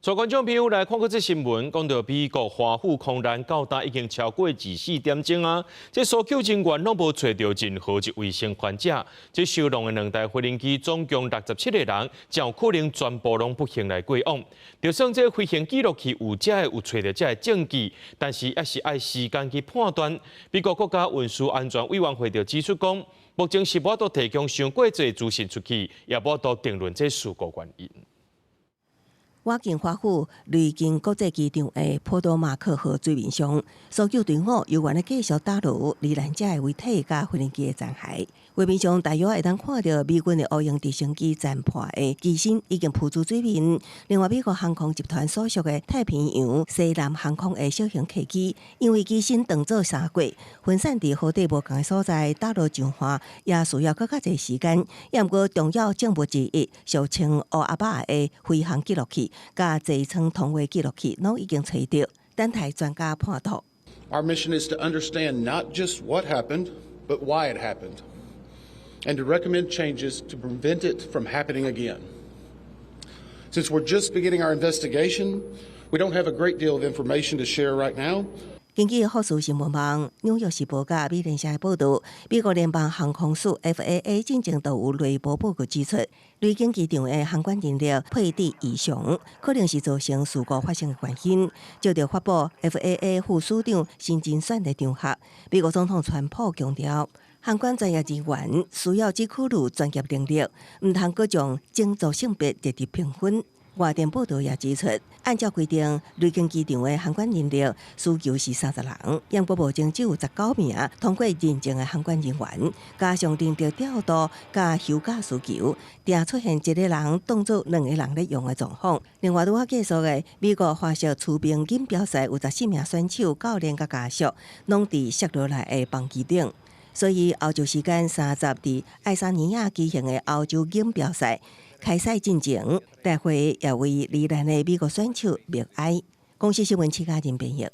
帶觀眾朋友來看閣這新聞，講到美國華府空難到今已經超過24點鐘啊！這搜救人員攏無揣著任何一位生還者。這受傷的兩台飛行機總共67個人，真有可能全部攏不幸來過往。就算這飛行記錄器有這有揣著這个證據，但是猶是愛時間去判斷。美國國家運輸安全委員會就指出講，目前是無法度提供傷過濟資訊出去，也無法度定論這事故原因。倚近華府雷根國際機場的波多馬克河水面上，搜救隊伍猶原咧繼續打撈罹難者的遺體佮飛行機的殘骸。畫面上大約會當看著美軍的烏鷹直升機殘破的機身已經浮出水面。另外，美國航空集團所屬的太平洋西南航空的小型客機，因為機身當做三過，分散佇河底無仝的所在，打撈上岸也需要閣較濟時間。猶毋過重要證物之一，俗稱烏鴨仔的飛行記錄器佮座艙通話記錄器，攏已經揣著，等待專家判斷。 Our mission is to understand not just what happened, but why it happened, and to recommend changes to prevent it from happening again. Since we're just beginning our investigation, we don't have a great deal of information to share right now. 根據福斯新聞網、紐約時報佮美聯社的報導，美國聯邦航空署 FAA 進前都有內部報告指出，雷根機場的航管人力配置異常，可能是造成事故發生的原因。接著發布 FAA 副署長新人選的場合，美國總統川普強調，航管專業人員需要只考慮專業能力，毋通閣將種族性別直接評分。外電報導也指出，按照規定，雷根機場的航管人力需求是30人，毋過目前只有19名通過認證的航管人員，加上人力調度佮休假需求，定出現一個人當做兩個人咧用的狀況。另外，拄仔結束的美國花式溜冰錦標賽有14名選手、教練佮家屬，攏佇摔落來的班機頂。所以，歐洲時間30佇愛沙尼亞舉行的歐洲錦標賽開賽進前，大會也為罹難的美國選手默哀。公視新聞，徐嘉仁編譯。